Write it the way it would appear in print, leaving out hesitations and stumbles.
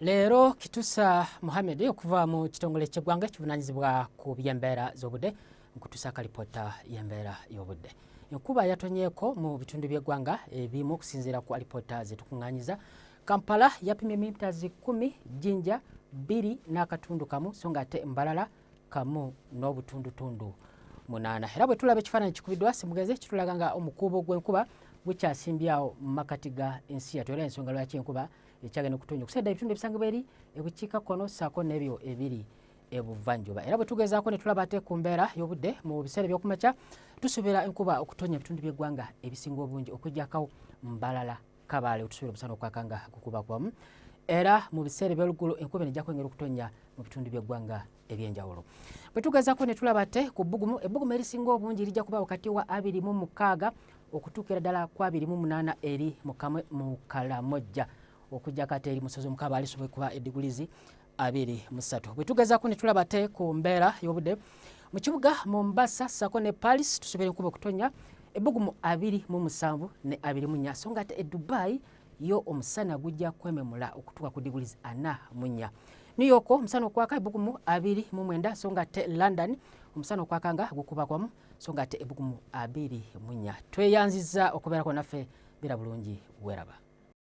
Leero Kitusa Muhammed okuva mu kitongole ky'eggwanga ekivunanyizibwa ku by'embeera z'obudde nkutusa akalipoota y'embeera y'obudde. Enkuba yatonyeeko mu bitundu by'eggwanga ebimu okusinziira ku alipoota zetukuŋŋanyiza. Kampala yapimye milimitaazi 10, Jinja bbiri n'akatundu kamu so nga ate Mbarara kamu n'obutundutundu munaana. Era bwe tulaba ekifaananyi kikubiddwa Simugenzi kitulaga nga omukuubo gw'enkuba gukyasimbyawo mu makkati ga ensi yattu era ensonga lwaki enkuba ekyagenda okutonya okusedda ebitundu ebisangibwa eri ebukiika kkono ssaako n'ebyo ebiri ebuvanjuba. Era bwe tugezaako ne tulaba ate ku mbeera y'obudde mu biseera ebyokumakya, tusuubira enkuba okutonya ebitundu by'eggwanga ebisinga obungi okuggyako Mbalala, Kabaale otusuubira omusana okwaka nga gukubakubamu. Era mu biseera eby'oluggulo enkuba eno ejja kwongera okutonya mu bitundu by'eggwanga ebyenjawulo. Bwe tugezaako ne tulaba ate ku bbugumu, ebbugumu erisinga obungi lijja kuba wakati wa 26 okutuukira ddala ku 28 eri mukamwe mu Kalamojja, okujjako ate eri musozi omukaba alisobola kuba edigulizi 23. Bwe tugezaako ne tulaba ate ku mbeera y'obudde mu kibuga Mombasa ssaako ne Paris, tusobola enkuba okutonya ebbugumu 27 ne 24, so nga ate e Dubai yo omusana gujja kwememula okutuuka ku digulizi 44. New York omusana okwaka ebbugumu 29, so nga ate London omusana okwaka nga gukuba kwamu, so nga ate ebbugumu 24. Tweyanzizza okubeerako naffe, beera bulungi, weeraba.